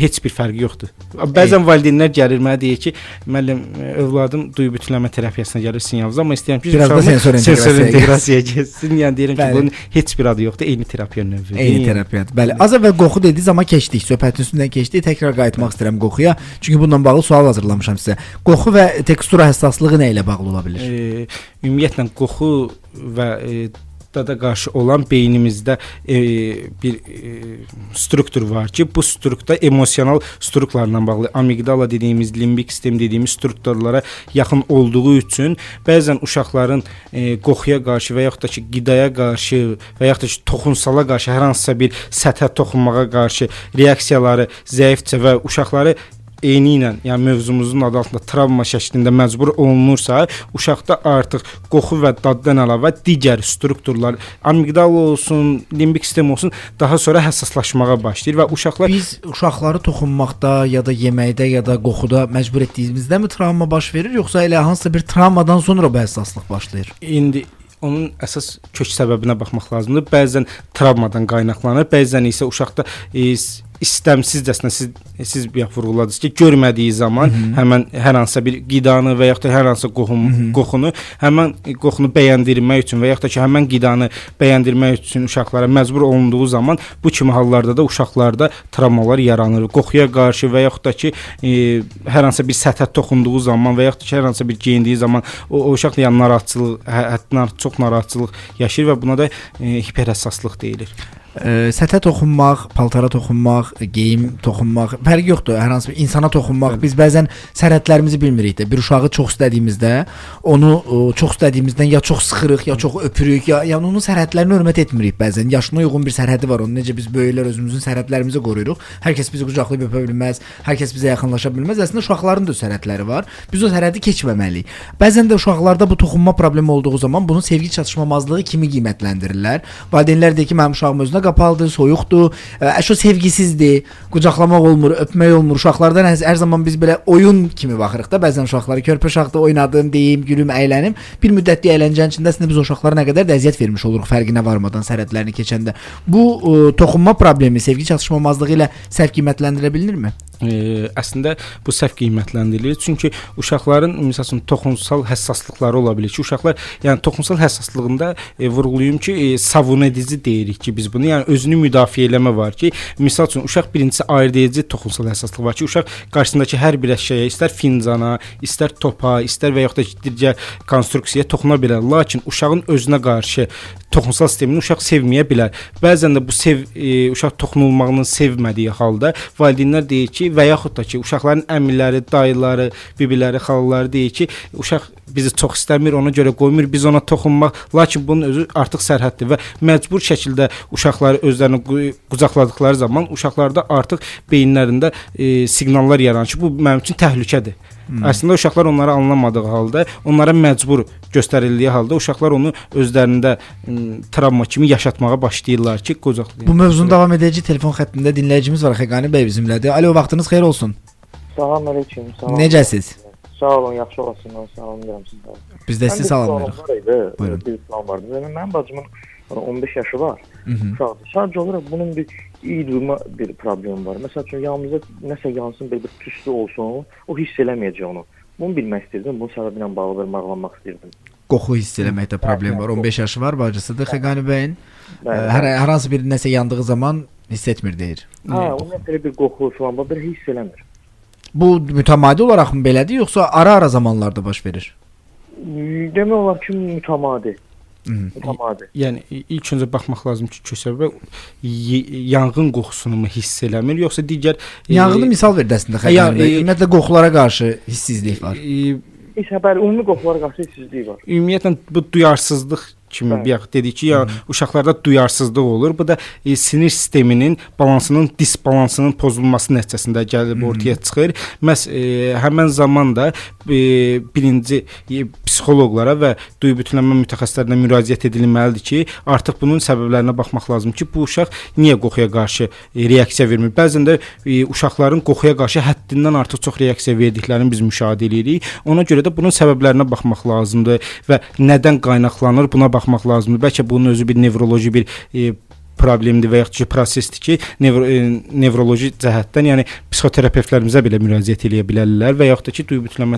Speaker 3: heç bir fərqi yoxdur. Bəzən valideynlər gəlir mənə deyir ki, müəllim, övladım duyu bütünləmə terapiyasına gəlir sizin yanınıza, amma istəyirəm ki,
Speaker 2: biraz da sensor
Speaker 3: inteqrasiyaya getsin. Yəni deyirəm ki, bunun heç bir adı yoxdur, eyni terapiya növüdür.
Speaker 2: Eyni terapiyadır. Bəli. Az əvvəl qoxu dediniz, amma keçdik, söhbətin üstündən keçdik. Təkrar qayıtmaq istəyirəm qoxuya. Çünki bununla bağlı sual hazırlamışam sizə. Qoxu və tekstura həssaslığı nə ilə bağlı ola bilər?
Speaker 3: Ümumiyyətlə qoxu və dada qarşı olan beynimizdə bir struktur var ki, bu strukturda emosional strukturlarla bağlı amigdala dediyimiz, limbik sistem dediyimiz strukturlara yaxın olduğu üçün bəzən uşaqların qoxuya qarşı və yaxud da ki qidaya qarşı və yaxud da ki toxunsala qarşı, hər hansısa bir səthə toxunmağa qarşı reaksiyaları zəifdirsə və uşaqları eyni ilə, yəni mövzumuzun adı altında travma şəklində məcbur olunursa, uşaqda artıq qoxu və daddan əlavə digər strukturlar, amigdala olsun, limbik sistem olsun, daha sonra həssaslaşmağa başlayır və uşaqlar...
Speaker 2: Biz uşaqları toxunmaqda ya da yeməkdə ya da qoxuda məcbur etdiyimizdə mi travma baş verir, yoxsa elə hansısa bir travmadan sonra bu həssaslıq başlayır?
Speaker 3: İndi onun əsas kök səbəbinə baxmaq lazımdır. Bəzən travmadan qaynaqlanır, bəzən isə uşaqda istəmsizcəsinə siz bayaq vurğuladınız ki, görmədiyi zaman həmən hər hansısa bir qidanı və yaxud da hər hansısa qoxunu, həmən qoxunu bəyəndirmək üçün və yaxud da ki, həmən qidanı bəyəndirmək üçün uşaqlara məcbur olunduğu zaman bu kimi hallarda da uşaqlarda travmalar yaranır. Qoxuya qarşı və yaxud da ki, hər hansısa bir səthə toxunduğu zaman və yaxud da ki, hər hansısa bir geyindiyi zaman o uşaq yəni narahatçılıq, həddindən çox narahatçılıq yaşayır və buna da hiperhəssaslıq deyilir.
Speaker 2: Səthə toxunmaq, paltara toxunmaq, geyim toxunmaq, fərqi yoxdur. Hər hansı bir insana toxunmaq. Biz bəzən sərhədlərimizi bilmirik də. Bir uşağı çox istədiyimizdə, onu çox istədiyimizdən ya çox sıxırıq, ya çox öpürük, ya yəni onun sərhədlərini hörmət etmirik bəzən. Yaşına uyğun bir sərhədi var onun. Necə biz böyüklər özümüzün sərhədlərimizi qoruyuruq. Hər kəs bizi qucaqlayıb öpə bilməz, hər kəs bizə yaxınlaşa bilməz. Əslində uşaqların da sərhədləri var. Biz o sərhədi keçməməliyik. Bəzən də uşaqlarda bu toxunma problemi olduğu zaman bunu sevgi çatışmamazlığı kimi qiymətləndirirlər. Valideynlər deyir ki, mənim uşağım özünə qapalıdır, soyuqdur, əşo sevgisizdir, qucaqlamaq olmur, öpmək olmur. Uşaqlardan hər zaman biz belə oyun kimi baxırıq da. Bəzən uşaqları körpə uşaqda oynadım, deyim, gülüm, əylənim. Bir müddətli əyləncənin içində əslində biz uşaqlara nə qədər də əziyyət vermiş oluruq fərqinə varmadan sərhədlərini keçəndə. Bu toxunma problemi sevgi çatışmamazlığı ilə səhv qiymətləndirə bilinirmi?
Speaker 3: Əslində bu səhv qiymətləndirilir. Çünki uşaqların məsəl üçün toxunsal həssaslıqları ola bilir ki, uşaqlar yəni toxunsal həssaslığında vurğulayım ki, savun edici deyirik ki biz bunu, yəni özünü müdafiə eləmə var ki, misal üçün uşaq birincisi ayırd edici toxunsal həssaslıq var ki, uşaq qarşısındakı hər bir əşyaya, istər fincana, istər topa, istər və yaxud da digər konstruksiyaya toxuna bilər. Lakin uşağın özünə qarşı toxunsal sistemini uşaq sevməyə bilər. Bəzən də bu uşaq toxunulmağını sevmədiyi halda valideynlər deyir ki, və yaxud da ki, uşaqların əmiləri, dayıları, bibiləri, xalaları deyir ki, uşaq bizi çox istəmir, ona görə qoymur, biz ona toxunmaq. Lakin bunun özü artıq sərhəddir və məcbur şəkildə uşaqları özlərini qucaqladıqları zaman uşaqlarda artıq beyinlərində siqnallar yaranır ki, bu mənim üçün təhlükədir. Əslində uşaqlar onları anlamadığı halda, onlara məcbur göstərildiyi halda uşaqlar onu özlərində travma kimi yaşatmağa başlayırlar ki, qucaqlayın.
Speaker 2: Bu mövzunu davam edəcək. Telefon xəttində dinləyicimiz var, Xəqani bəy bizimlədir. Alo, vaxtınız xeyir olsun.
Speaker 5: Salam əleykum. Salam.
Speaker 2: Necəsiz?
Speaker 5: Sağ olun, yaxşı olasınız. Salamlayıram sizləri.
Speaker 2: Biz də sizi salamlayırıq.
Speaker 5: Buyurun. Bir sualım vardı. Mənim bacımın 15 yaşı var. Uşaqdır. Sadəcə olaraq bunun bir iyi duyma bir problemi var. Məsəl üçün, yanımızda nəsə yansın, bir tüstü olsun, o hiss eləməyəcək onu. Bunu bilmək istirdim, bunun səbəbi ilə bağlı bir maraqlanmaq istirdim.
Speaker 2: Qoxu hiss eləməkdə problem var. 15 yaşı var, bacısıdır Xəqani bəyin. Hər hansı bir nəsə yandığı zaman hiss etmir deyir.
Speaker 5: Hə, ümumiyyətlə bir qoxu falan var, bir hiss eləmir.
Speaker 2: Bu mütəmadi olaraq mı belədir, yoxsa ara-ara zamanlarda baş verir?
Speaker 5: Demək olar ki, mütəmadi. Mütəmadi.
Speaker 3: Yəni ilk öncə baxmaq lazım ki, kök səbəbə yanğın qoxusunu mu hiss eləmir, yoxsa digər
Speaker 2: yanğını misal verdi əslində Xəqani bəy. Ümumiyyətlə qoxulara qarşı hissizlik var.
Speaker 5: Heç xəbər, ümumi qoxulara qarşı hissizlik var.
Speaker 3: Ümumiyyətlə bu duyarsızlıq kimi bayaq dedik ki, ya uşaqlarda duyarsızlıq olur. Bu da sinir sisteminin balansının, disbalansının pozulması nəticəsində gəlib ortaya çıxır. Məhz həmin zaman da birinci psixoloqlara və duyu bütünlənmə mütəxəssislərinə müraciət edilməlidir ki, artıq bunun səbəblərinə baxmaq lazımdır ki, bu uşaq niyə qoxuya qarşı reaksiya vermir? Bəzən də uşaqların qoxuya qarşı həddindən artıq çox reaksiya verdiklərini biz müşahidə edirik. Ona görə də bunun səbəblərinə baxmaq lazımdır və nədən qaynaqlanır, buna baxmaq lazımdır. Bəlkə bunun özü bir nevroloji bir problemdir və yaxud ki, prosesdir ki, nevroloji cəhətdən, yəni psixoterapevtlərimizə belə müraciət eləyə bilərlər və yaxud da ki, duyu bütünlənmə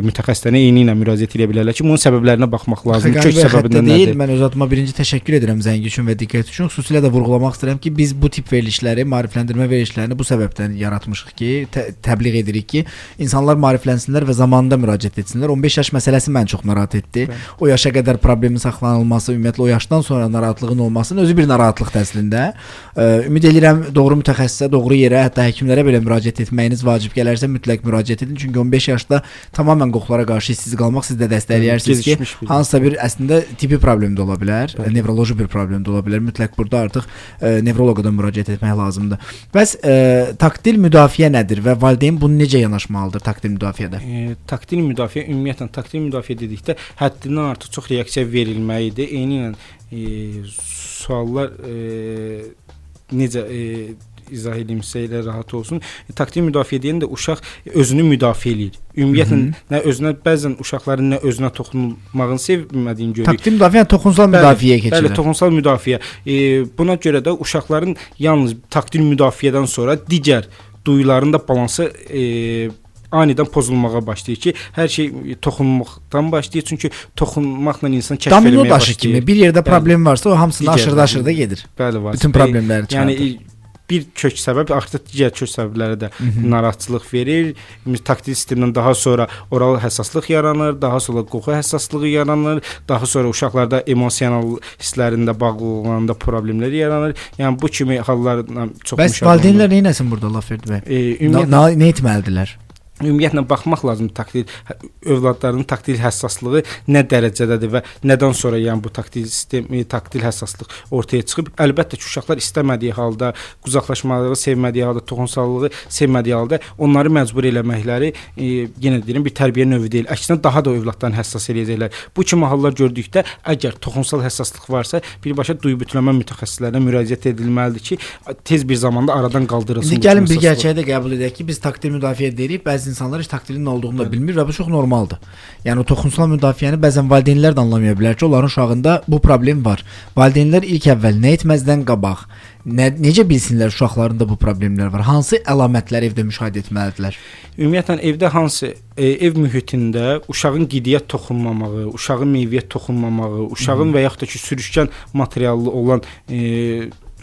Speaker 3: mütəxəssislərinə eyni ilə müraciət eləyə bilərlər ki, bunun səbəblərinə baxmaq lazımdır. Kök səbəbindən
Speaker 2: deyil. Mən öz adıma birinci təşəkkür edirəm zəng üçün və diqqət üçün. Xüsusilə də vurğulamaq istəyirəm ki, biz bu tip verilişləri, maarifləndirmə verilişlərini bu səbəbdən yaratmışıq ki, təbliğ edirik ki, insanlar maariflənsinlər və zamanında müraciət etsinlər. 15 yaş məsələsi məni çox narahat etdi. Bəli. O yaşa qədər problemin saxlanılması, ümumiyyətlə o yaşdan sonra narahatlığın olmasının özü bir narahatlıq əslində. Ümid edirəm doğru mütəxəssisə, doğru yerə, hətta həkimlərə belə müraciət etməyiniz vacib gələrsə mütləq müraciət edin. Çünki 15 yaşda tamamilə qoxulara qarşı hissiz qalmaq siz də dəstəkləyərsiniz ki, hansısa bir əslində tipi problem də ola bilər, nevroloji bir problem də ola bilər. Mütləq burada artıq nevroloqa da müraciət etmək lazımdır. Bəs taktil müdafiə nədir və valideyn bunu necə yanaşmalıdır taktil müdafiədə?
Speaker 3: Taktil müdafiə, ümumiyyətlə taktil müdafiə dedikdə həddindən artıq çox reaksiya verilməyidir. Eyni ilə suallar necə izah edeyim sizə elə rahat olsun. Taktil müdafiə deyəndə uşaq özünü müdafiə eləyir. Ümumiyyətlə nə özünə, bəzən uşaqların nə özünə toxunmağını sevmədiyini görürük.
Speaker 2: Taktil müdafiə, yəni toxunsal müdafiəyə keçilir.
Speaker 3: Bəli, toxunsal müdafiə. Buna görə də uşaqların yalnız taktil müdafiədən sonra digər duyuların da balansı anidən pozulmağa başlayır ki, hər şey toxunmaqdan başlayır. Çünki toxunmaqla insan kəşf eləməyə
Speaker 2: başlayır. Domino daşı kimi bir yerdə problem varsa o hamısını aşırı-aşırı gedir.
Speaker 3: Bəli, var.
Speaker 2: Bütün problemləri çıxardır.
Speaker 3: Yəni bir kök səbəb artıq digər kök səbəblərə də narahatçılıq verir. Taktil sistemdən daha sonra oral həssaslıq yaranır, daha sonra qoxu həssaslığı yaranır, daha sonra uşaqlarda emosional hisslərində bağlılığında problemlər yaranır. Yəni bu kimi hallarla çox
Speaker 2: müşahidə olunur. Bəs valideynlər nə etsin burada Allahverdi bəy? Nə etməlidirlər?
Speaker 3: Ümumiyyətlə baxmaq lazımdır taktil övladlarının taktil həssaslığı nə dərəcədədir və nədən sonra yəni bu taktil sistemi, taktil həssaslıq ortaya çıxıb. Əlbəttə ki, uşaqlar istəmədiyi halda, qucaqlaşmağı sevmədiyi halda, toxunsallığı sevmədiyi halda onları məcbur eləməkləri yenə deyirəm bir tərbiyə növü deyil. Əksinə daha da övladlarını həssas eləyəcəklər. Bu kimi hallar gördükdə əgər toxunsal həssaslıq varsa, birbaşa duyu bütünlənmə mütəxəssislərinə müraciət edilməlidir ki, tez bir zamanda aradan qaldırılsın.
Speaker 2: İndi gəlin bir gerçəyi də qəbul edək ki, biz taktil müdafiə deyirik. Bəzi insanlar heç taktilin nə olduğunu da bilmir və bu çox normaldır. Yəni o toxunsal müdafiəni bəzən valideynlər də anlamaya bilər ki, onların uşağında bu problem var. Valideynlər ilk əvvəl nə etməzdən qabaq, necə bilsinlər uşaqlarında bu problemlər var? Hansı əlamətləri evdə müşahidə etməlidirlər?
Speaker 3: Ümumiyyətlə evdə hansı ev mühitində uşağın qidiyə toxunmamağı, uşağın meyvəyə toxunmamağı, uşağın və yaxud da ki, sürüşkən materiallı olan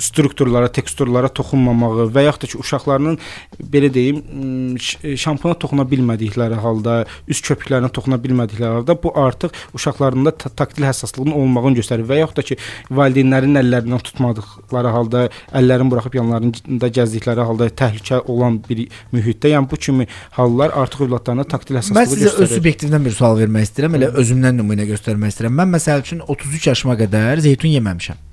Speaker 3: strukturlara, teksturlara toxunmamağı və yaxud da ki, uşaqlarının belə deyim, şampuna toxuna bilmədikləri halda, üz köpüklərinə toxuna bilmədikləri halda bu artıq uşaqlarında taktil həssaslığının olmağını göstərir və yaxud da ki, valideynlərin əllərindən tutmadıqları halda, əllərini buraxıb yanlarında gəzdikləri halda təhlükə olan bir mühitdə, yəni bu kimi hallar artıq övladlarına taktil həssaslığı
Speaker 2: göstərir. Mən sizə
Speaker 3: göstərir.
Speaker 2: Öz subyektivdən bir sual vermək istəyirəm, elə özümdən nümunə göstərmək istəyirəm. Mən məsəl üçün 33 yaşıma qədər zeytun yeməmişəm.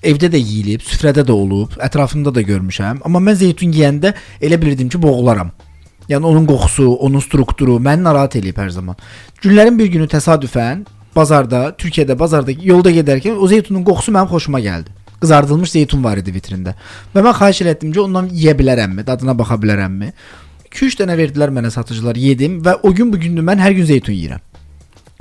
Speaker 2: Evdə də yeyilib, süfrədə də olub, ətrafımda da görmüşəm. Amma mən zeytun yeyəndə elə bilirdim ki, boğularam. Yəni onun qoxusu, onun strukturu məni narahat eləyib hər zaman. Günlərin bir günü təsadüfən bazarda, Türkiyədə bazarda yolda gedərkən o zeytunun qoxusu mənim xoşuma gəldi. Qızardılmış zeytun var idi vitrində. Və mən xahiş elədim ki, ondan yeyə bilərəmmi, dadına baxa bilərəmmi? 2-3 dənə verdilər mənə satıcılar, yedim və o gün bu gündür mən hər gün zeytun yeyirəm.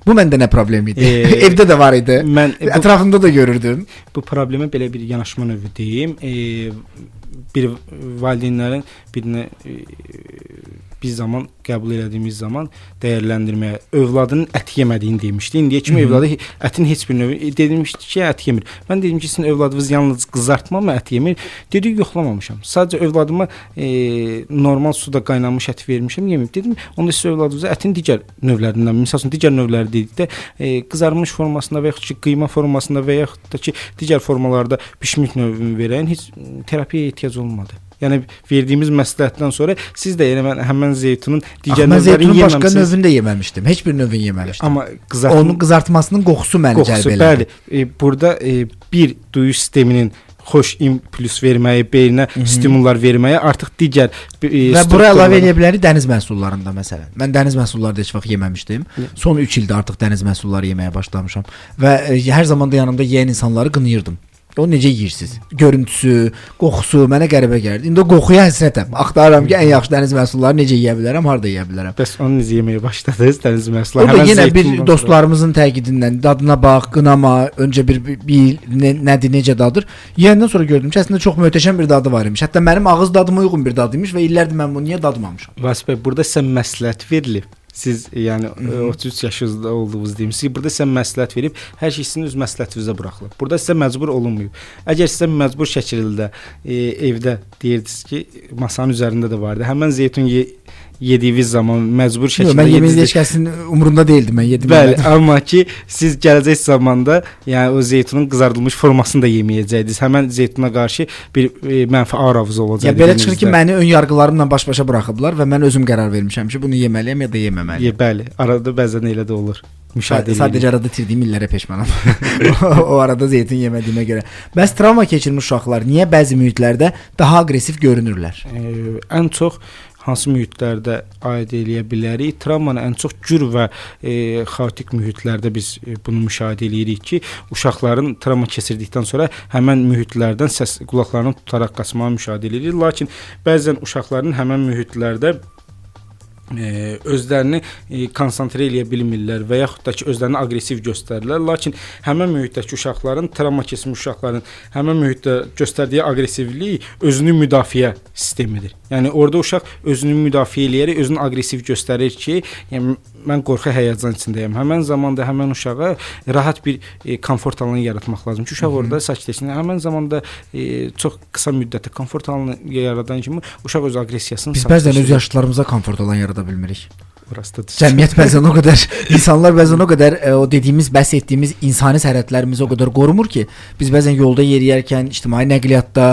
Speaker 2: Bu məndə nə problem idi? Evdə də var idi. Mən ətrafımda da görürdüm.
Speaker 3: Bu problemə belə bir yanaşma növü deyim. Bir valideynlərin birinə bir zaman qəbul elədiyimiz zaman dəyərləndirməyə övladının ət yemədiyini demişdi. İndiyə kimi övladı ətin heç bir növü demişdi ki, ət yemir. Mən dedim ki, sizin övladınız yalnız qızartma mı ət yemir? Dedi, yoxlamamışam. Sadəcə övladıma normal suda qaynanmış ət vermişəm, yeməyib. Dedim, onda siz övladınıza ətin digər növlərindən, məsəl üçün digər növləri dedikdə qızarmış formasında və yaxud ki, qıyma formasında və yaxud da ki, digər formalarda bişmiş növünü verən heç terapiyaya ehtiyac olmadı. Yəni verdiyimiz məsləhətdən sonra siz də elə mən həmin zeytunun digər
Speaker 2: növlərini
Speaker 3: yeməmisiniz.
Speaker 2: Başqa növünü də yeməmişdim. Heç bir növünü yeməmişdim.
Speaker 3: Amma
Speaker 2: onun qızartmasının qoxusu məni cəlb elədi.
Speaker 3: Bəli, burada bir duyu sisteminin xoş impuls verməyi, beyninə stimullar verməyi artıq digər
Speaker 2: və bura əlavə eləyə bilərik dəniz məhsullarında məsələn. Mən dəniz məhsulları da heç vaxt yeməmişdim. Son 3 ildə artıq dəniz məhsulları yeməyə başlamışam və hər zaman da yanımda yeyən insanları qınayırdım. O necə yeyirsiniz? Görüntüsü, qoxusu mənə qəribə gəlirdi. İndi o qoxuya həsrətəm. Axtarıram ki, ən yaxşı dəniz məhsulları necə yeyə bilərəm, harda yeyə bilərəm.
Speaker 3: Bəs onu necə yeməyə başladınız dəniz məhsulları?
Speaker 2: O da yenə bir dostlarımızın təqidindən dadına bax, qınama, öncə bir bil nədir, necə dadır. Yeyəndən sonra gördüm ki, əslində çox möhtəşəm bir dadı var imiş. Hətta mənim ağız dadıma uyğun bir dadı imiş və illərdir mən bunu niyə dadmamışam?
Speaker 3: Vasif bəy, burada sizə məsləhət verilib. Siz yəni 33 yaşınızda olduğunuz demişsiniz. Burada sizə məsləhət verib, hər şey sizin öz məsləhətinizə buraxılıb. Burada sizə məcbur olunmayıb. Əgər sizə məcbur şəkildə evdə deyirdiniz ki, masanın üzərində də vardı. Həmin zeytun yediyiniz zaman məcbur şəkildə
Speaker 2: mən yeməyində heç kəsin umurunda deyildi, mən yedim.
Speaker 3: Bəli, amma ki siz gələcək zamanda yəni o zeytunun qızardılmış formasını da yeməyəcəydiniz. Həmin zeytuna qarşı bir mənfi auravız olacaqdı.
Speaker 2: Ya belə çıxır ki, məni ön yarğılarımla baş-başa buraxıblar və mən özüm qərar vermişəm ki, bunu yeməliyəm ya da yeməməliyəm.
Speaker 3: Bəli, arada bəzən elə də olur.
Speaker 2: Sadəcə arada itirdiyim illərə peşmanam. O arada zeytun yemədiyimə görə. Bəs travma keçirmiş uşaqlar niyə bəzi mühitlərdə daha aqressiv görünürlər?
Speaker 3: Ən çox hansı mühitlərdə aid eləyə bilərik? Travmanı ən çox gür və xaotik mühitlərdə biz bunu müşahidə eləyirik ki, uşaqların travma keçirdikdən sonra həmən mühitlərdən səs qulaqlarını tutaraq qaçmağı müşahidə eləyirik. Lakin bəzən uşaqların həmən mühitlərdə özlərini konsantre eləyə bilmirlər və yaxud da ki, özlərini aqressiv göstərirlər. Lakin həmin mühitdəki uşaqların, travma keçirmiş uşaqların həmin mühitdə göstərdiyi aqressivlik özünü müdafiə sistemidir. Yəni orada uşaq özünü müdafiə eləyərək özünü aqressiv göstərir ki, yəni mən qorxu həyəcan içindəyəm. Həmin zamanda həmin uşağa rahat bir komfort alanı yaratmaq lazım ki, uşaq orada sakitləşsin. Həmin zamanda çox qısa müddətdə komfort alanı yaradan kimi uşaq öz aqressiyasını
Speaker 2: biz bəzən öz yaşlılarımıza komfort alan yarada bilmirik.
Speaker 3: Cəmiyyət
Speaker 2: bəzən o qədər, insanlar bəzən o qədər o dediyimiz, bəhs etdiyimiz insani sərhədlərimizi o qədər qorumur ki, biz bəzən yolda yeriyərkən, ictimai nəqliyyatda,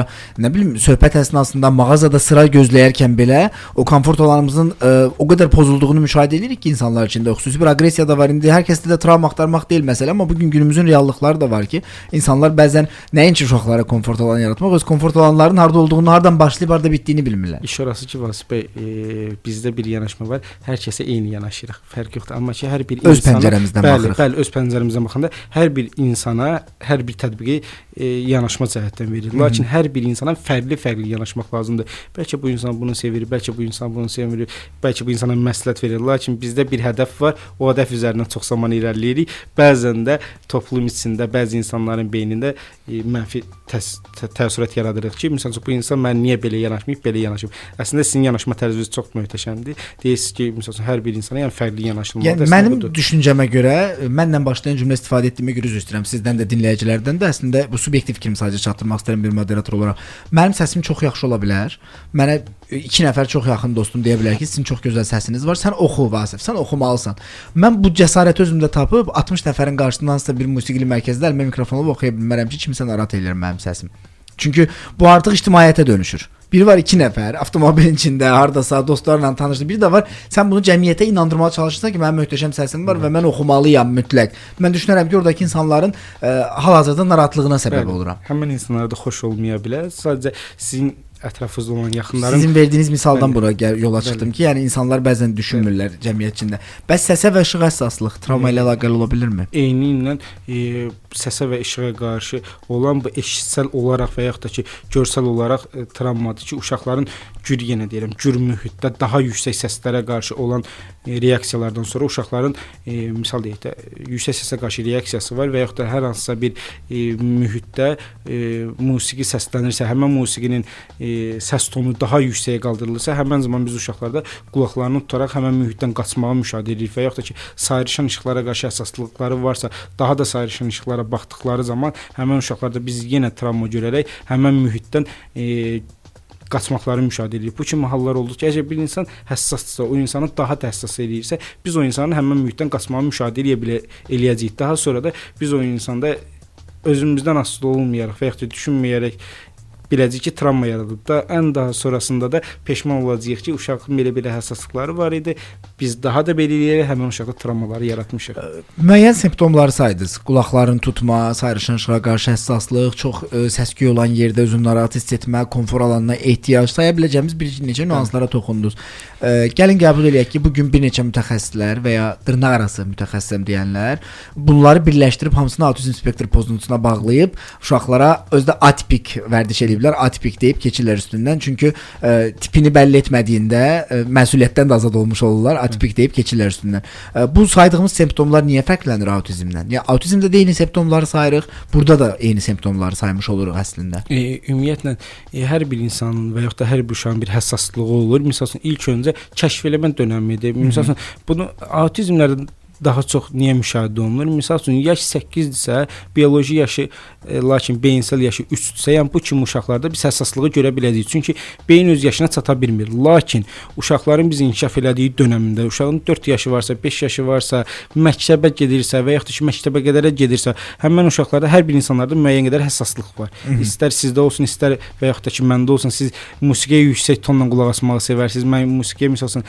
Speaker 2: nə bilim, söhbət əsnasında, mağazada sıra gözləyərkən belə o komfort alanımızın o qədər pozulduğunu müşahidə edirik ki, insanlar içində xüsusi bir aqressiya da var. İndi hər kəsdə də travma axtarmaq deyil məsələ, amma bugün günümüzün reallıqları da var ki, insanlar bəzən nəinki uşaqlara komfort alan yaratmaq, öz komfort alanların harda olduğunu, hardan başlayıb harda bitdiyini bilmirlər.
Speaker 3: İş orası ki, Vasif bəy, bizdə bir yanaşma var. Hər kəsə eyni yanaşırıq. Fərq yoxdur. Amma ki, hər bir
Speaker 2: öz insana, pəncərəmizdən baxırıq.
Speaker 3: Bəli, öz pəncərəmizdən baxanda hər bir insana, hər bir tətbiqi yanaşma cəhətdən verilir. Lakin hər bir insana fərqli-fərqli yanaşmaq lazımdır. Bəlkə bu insan bunu sevir, bəlkə bu insan bunu sevmir, bəlkə bu insana məsləhət verir. Lakin bizdə bir hədəf var. O hədəf üzərindən çox zaman irəliləyirik. Bəzən də toplum içində bəzi insanların beynində mənfi təəssürat yaradırıq ki, məsəl üçün bu insan mən niyə belə yanaşmayıb, belə yanaşıb. Əslində sizin yanaşma tərziniz çox möhtəşəmdir. Deyirsiniz ki, məsəl üçün hər bir insana yəni fərqli yanaşılmalıdır.
Speaker 2: Yəni mənim düşüncəmə görə, mənlə başlayan cümlə istifadə etdiyimə görə üzr istəyirəm sizdən də, dinləyicilərdən də. Əslində bu subyektiv fikrimi sadəcə çatdırmaq istəyirəm bir moderator olaraq. Mənim səsim çox yaxşı ola bilər. Mənə 2 nəfər çox yaxın dostum deyə bilər ki, sizin çox gözəl səsiniz var. Sən oxu Vasif, sən oxumalısan. Mən bu cəsarəti özümdə tapıb 60 nəfərin qarşısında hansısa bir musiqili mərkəzdə əlimə mikrofon alıb oxuya bilmərəm ki, kimsə narahat eləyir mənim səsim. Çünki bu artıq ictimaiyyətə dönüşür. Biri var 2 nəfər avtomobilin içində, hardasa dostlarla tanışdı. Bir də var, sən bunu cəmiyyətə inandırmağa çalışırsan ki, mənim möhtəşəm səsim var və mən oxumalıyam mütləq. Mən düşünürəm ki, oradakı insanların hal-hazırda narahatlığına səbəb oluram.
Speaker 3: Həmin insanlara da xoş olmaya bilər. Sadəcə sizin ətrafınızda olan yaxınların.
Speaker 2: Sizin verdiyiniz misaldan bura yola çıxdım ki, yəni insanlar bəzən düşünmürlər cəmiyyət içində. Bəs səsə və işığa həssaslıq travma ilə əlaqəli ola bilirmi?
Speaker 3: Eyni ilə səsə və işığa qarşı olan bu eşitsəl olaraq və yaxud da ki, görsəl olaraq travmadır ki, uşaqların gür, yenə deyirəm, gür mühitdə daha yüksək səslərə qarşı olan reaksiyalardan sonra uşaqların misal deyək də yüksək səsə qarşı reaksiyası var və yaxud da hər hansısa bir mühitdə musiqi səslənirsə, həmin musiqinin səs tonu daha yüksəyə qaldırılırsa, həmin zaman biz uşaqlarda qulaqlarını tutaraq həmin mühitdən qaçmağı müşahidə edirik və yaxud da ki, sayrışan işıqlara qarşı həssaslıqları varsa, daha da sayrışan işıqlara baxdıqları zaman həmin uşaqlarda biz yenə travma görərək həmin mühitdən qaçmaqları müşahidə edirik. Bu kimi hallar oldu ki, əgər bir insan həssasdırsa, o insanı daha da həssas eləyirsə, biz o insanın həmin mühitdən qaçmağı müşahidə eləyəcəyik. Daha sonra da biz o insanda özümüzdən asılı olmayaraq və yaxud da düşünməyərək Biləcək ki, travma yaradıb da, ən daha sonrasında da peşman olacağıq ki, uşağın belə-belə həssaslıqları var idi. Biz daha da belə eləyərək həmin uşaqda travmaları yaratmışıq.
Speaker 2: Müəyyən simptomları saydınız. Qulaqların tutma, sayrışan işığa qarşı həssaslıq, çox səs-küy olan yerdə özünü narahat hiss etmə, komfor alanına ehtiyac, saya biləcəyimiz bir neçə nüanslara toxundunuz. Gəlin qəbul eləyək ki, bu gün bir neçə mütəxəssislər və ya dırnaq arası mütəxəssisəm deyənlər bunları birləşdirib hamısını autizm spektr pozuntusuna bağlayıb uşaqlara özdə atipik vərdiş eləyiblər, atipik deyib keçirlər üstündən. Çünki tipini bəlli etmədiyində məsuliyyətdən də azad olmuş olurlar, atipik deyib keçirlər üstündən. Bu saydığımız simptomlar niyə fərqlənir autizmdən? Ya autizmdə də eyni simptomları sayırıq, burada da eyni simptomları saymış oluruq əslində.
Speaker 3: Ümumiyyətlə hər bir insanın və yaxud da hər bir uşağın bir həssaslığı olur. Məsəl üçün ilk öncə kəşf eləmə dönəmidir. Məsəl üçün bunu autizmlərdə daha çox niyə müşahidə olunur? Məsəl üçün yaş 8-dirsə, bioloji yaşı, lakin beyinsel yaşı 3-dürsə, yəni bu kimi uşaqlarda biz həssaslığı görə biləcəyik. Çünki beyin öz yaşına çata bilmir. Lakin uşaqların biz inkişaf elədiyi dönəmində, uşağın 4 yaşı varsa, 5 yaşı varsa, məktəbə gedirsə və yaxud da ki, məktəbə qədərə gedirsə, həmin uşaqlarda, hər bir insanlarda müəyyən qədər həssaslıq var. İstər sizdə olsun, istər və yaxud da ki, məndə olsun, siz musiqiyə yüksək tonla qulaq asmağı sevərsiniz. Mən musiqiyə məsəl üçün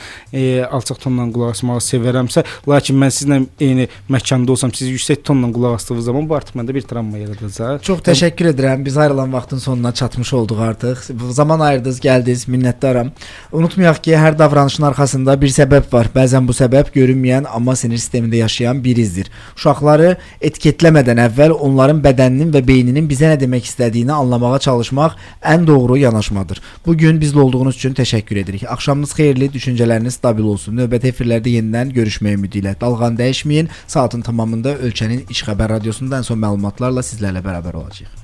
Speaker 3: alçaq tonla qulaq asmağı sevərəmsə, lakin mən sizlə eyni məkanda olsam, siz yüksək tonla qulaq asdığınız zaman bu artıq məndə bir travma yaradacaq.
Speaker 2: Çox təşəkkür edirəm. Biz ayrılan vaxtın sonuna çatmış olduq artıq. Zaman ayırdınız, gəldiniz. Minnətdaram. Unutmayaq ki, hər davranışın arxasında bir səbəb var. Bəzən bu səbəb görünməyən, amma sinir sistemində yaşayan bir izdir. Uşaqları etiketləmədən əvvəl onların bədəninin və beyninin bizə nə demək istədiyini anlamağa çalışmaq ən doğru yanaşmadır. Bu gün bizlə olduğunuz üçün təşəkkür edirik. Axşamınız xeyirli, düşüncələriniz stabil olsun. Növbəti efirlərdə yenidən görüşmək ümidi ilə. Dalğanı dəyişməyin. Saatın tamamında ölkənin İlk Xəbər Radiosunda ən son məlumatlarla sizlərlə bərabər olacağıq.